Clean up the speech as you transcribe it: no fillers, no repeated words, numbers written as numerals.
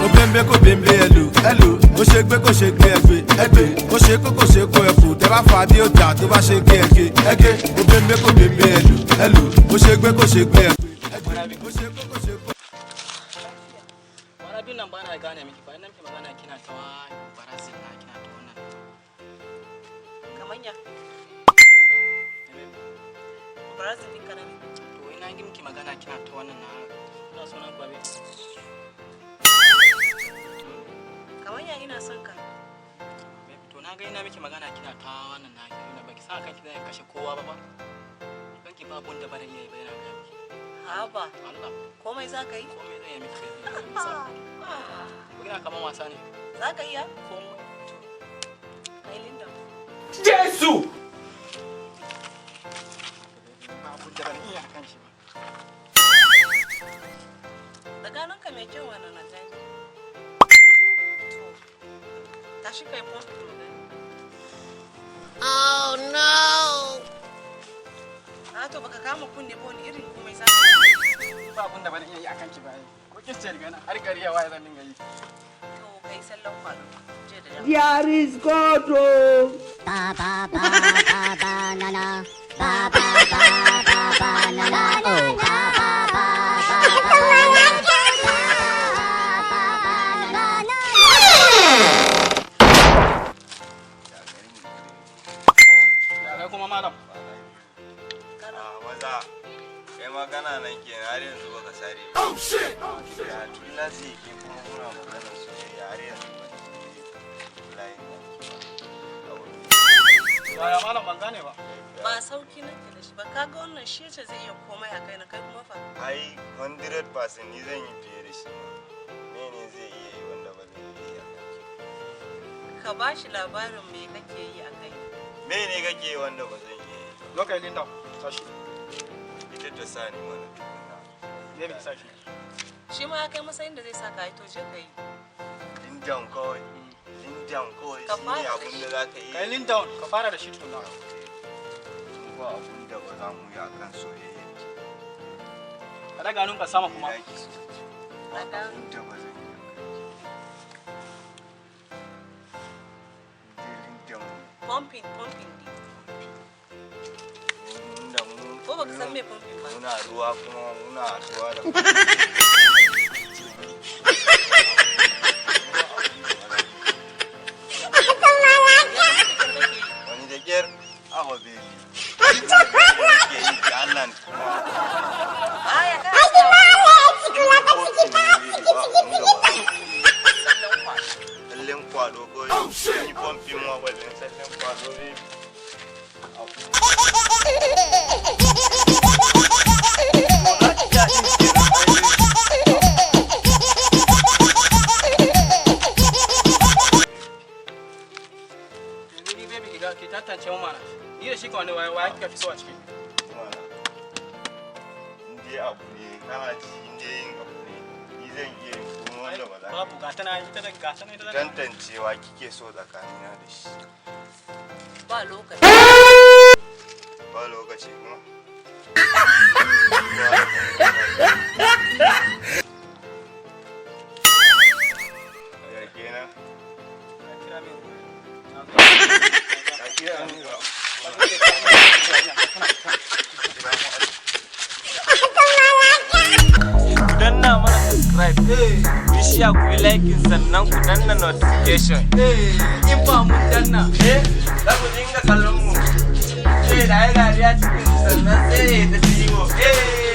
Obembe kò bembe ẹlò ẹlò. Ó ṣe gbé kò ṣe gbé ẹgbẹ́ ẹgbẹ́. Ó ṣe kó kò ṣe kó ẹkù. Tẹ bá fà bí ó dà tó bá ṣe gé ẹgé ẹgé. Obembe kò bembe ẹlò ẹlò. Ó ṣe gbé kò ṣe gbé ẹgbẹ́ ẹgbẹ́. Ó ṣe kó kò ṣe kó. Kwana biyun nan bana gane miki ba, ina miki magana kina ta barazin na, kina ta wannan. Kamanya, barazin ɗinka na ne. To, ina yi miki magana kina ta wannan na, ina so na gwabe. Kamanya, ina son ka. To, na ga ina miki magana kina ta wannan na, kina baki sa kanki zan kashe kowa ba ba. Kanki ba abun da bana iya yi ba, yana ga miki. Haba, Allah. Komai za ka yi? Komai zan yi miki, kai. Ko kina kaman wasa ne? Za ka iya? Komai. Kai Linda. Jesu! Ba abun da ban iya kan shi ba. Tsakaninka mai kyau wannan na gani. To, tashi kai pomp mu gani. Oh no! A to, baka kama kunne ba, wani irin komai za ka yi? Ba abun da ban iya yi akan ki ba ai. Ko kin ce riga na har gari ya waye zan dinga yi. To, kai sallan kwado. Je da dama. There is God. Oh. Ba ba ba ba ba na na. Ba ba ba ba ba na na. Oh. Ba ba ba ba ba na na. Ba ba ba na na. Ya kai kuma, malam? Kana. A maza, kai ma kana nan kenan, har yanzu baka sare ba. Ya tun lasi ke kuma muna maganar soyayya, har yanzu ba ki layin nan ki ba. Yaya malam, ban gane ba. Ba sauki nake da shi ba. Kaga wannan shi ce zai iya komai a kai na, kai kuma fa? Ai 100% ni zan yi fiye da shi ma. Mene zai iya yi wanda ba zai iya yi a kanki? Ka ba shi labarin me kake yi a kai. Mene kake yi wanda ba zan iya yi ba? Zo kai Linda, sashi. Ita ta sa ni mana tukuna. Baby, sashi. Shi ma ya kai matsayin da zai sa ka yi, to je ka yi. Lean down kawai. Lean down kawai Ka shi fara ne da abun shi. Da za ka yi. Kai lean down, ka fara da shi tukuna. Ba abun da ba za mu yi akan soyayya. Ka daga hannunka sama kuma. Ki so. Ba abun da ba zan yi akan ki. Lean down. Pumping, pumping ne. Inda mu Ko baka san me pumping ba? Muna ruwa kuma muna haɗuwa da Kake yi. Wani da kyar awa, baby, ke yi ki Allah kuma. Aya ka sallan kwado. Tsallen kwado kawai yi pumping ma wajen tsallen kwado, baby. Yanzu ni baby, ki ga ki tantance mu mana. Ni da shi ka wani waya waya kika fi so a ciki? Mana in dai abu ne kana ci, in dai yin abu ne, ni zan iya yin kuma wanda ba za Babu ka gata na ita da gata na ita da. Tantancewa kike so tsakanina da shi? Ba lokaci. Ba lokaci kuma. Ya kenan? Ka kira min. Ka kira min ba. Ku danna mana subscribe, ku yi share, ku yi liking, sannan ku danna notification. In ba mun danna. Eh, za ku dinga kallon mu. Eh, da ya dariya cikin sannan sai ya ta ciwo. Eh.